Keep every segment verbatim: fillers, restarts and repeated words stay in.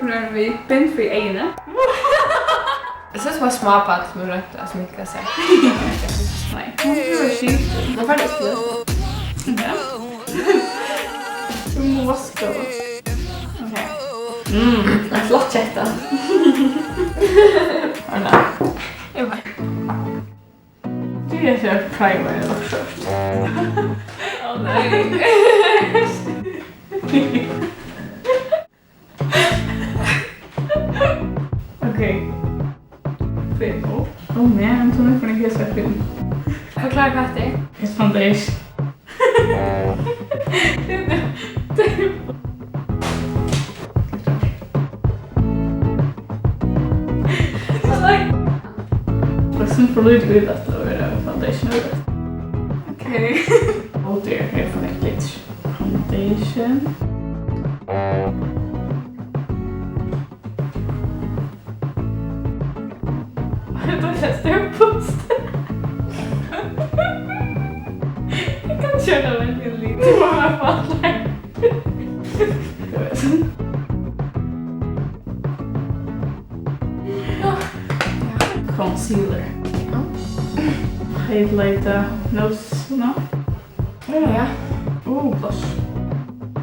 Nú erum vit bind fyri eyguni. Eg síggi út sum eitt smábarn sum hevur roynt at sminka seg. Nei, hon er skil. Hon fær ikki lyst. Ja. Tú má vaska tað. Ok. Mm, ein flott ketta. Orna. Eg veit. Tú er so primer, ella so. Ó, nei. Ok. Fimm. Oh man, tú er for nógv hesa fimm. Forklára hvat tað er. It's foundation. Tað er for lítið í at vera foundation. Ok. Oh dear, eg fái eitt glitter. Foundation. Hetta er stór pust. Eg kann ikki gera tað við ein lit. Tú má hava fátt. Concealer. Ja. Highlighta nósina. Ja. Uh, blush.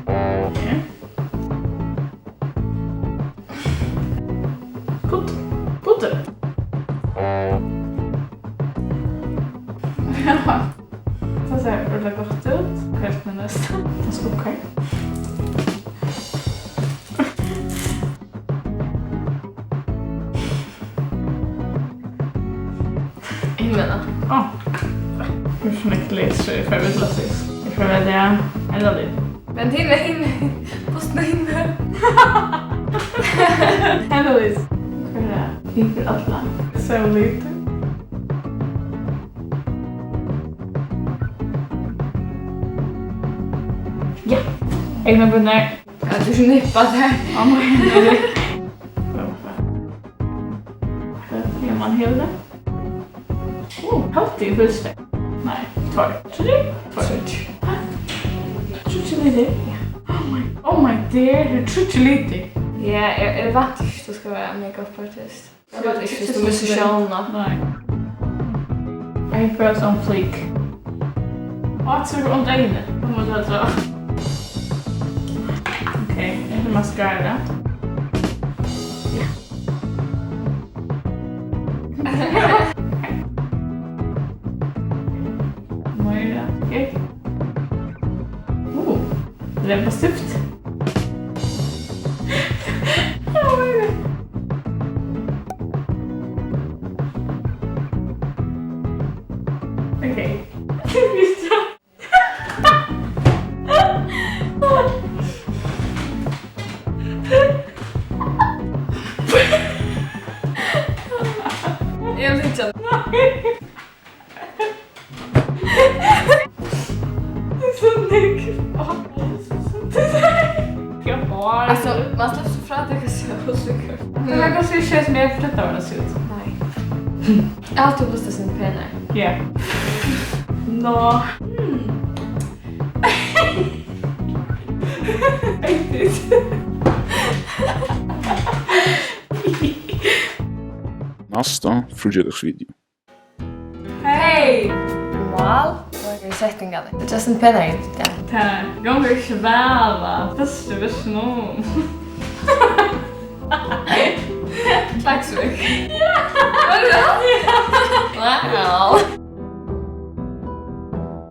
Ok. Pudder. Pudder. Ja. Tað sær øgiliga gott út. Helt meg næstan. Tað skuggar. Hin vegin. Á. Hvussu nógv glitter eg fái við til at siga? Eg fái velja henda lit. Men hin vegin, hin vegin. Hvussu hin vegin? Henda lit. Hvat er tað? Yvir allan. So lítið. Ja. Eygnabrúnir. Ja, tú snippa tær. Á, nei, nei. Ja, man hevur tað. Uh, healthy fyrst. Nei, tveir. Tríggir? Tveir. Tríggir. Hæ? Tríggir litir? Ja. Oh my, oh my dear, tað eru tríggir litir. Ja, eg, eg vænti ikki, tú skal vera makeup artist. Eg veit ikki, viss tú missir sjónina. Nei. Eyebrows on fleek. Átrykk um eyguni. Nú má tú hava tað. Ok, hetta er mascara. Ja. Meira. Ok. Uh. Leppestift. Ok. Eg vil hyggja. So nógv. Altso, man sleppur so frá at taka sólskinið. Tað var kanska ikki tað sum eg forventaði mær at síggja út. Nei. Eg havi altíð hugst tað sum penari. Ja. Nå. Hmm. Næsta fríggjadagsvideo. Hey! Mál. Hvat eru setningarnar? Tað er Justin Penner í dag. Tað gongur ikki væl, va? Fyrstu versjon. Klaksvík.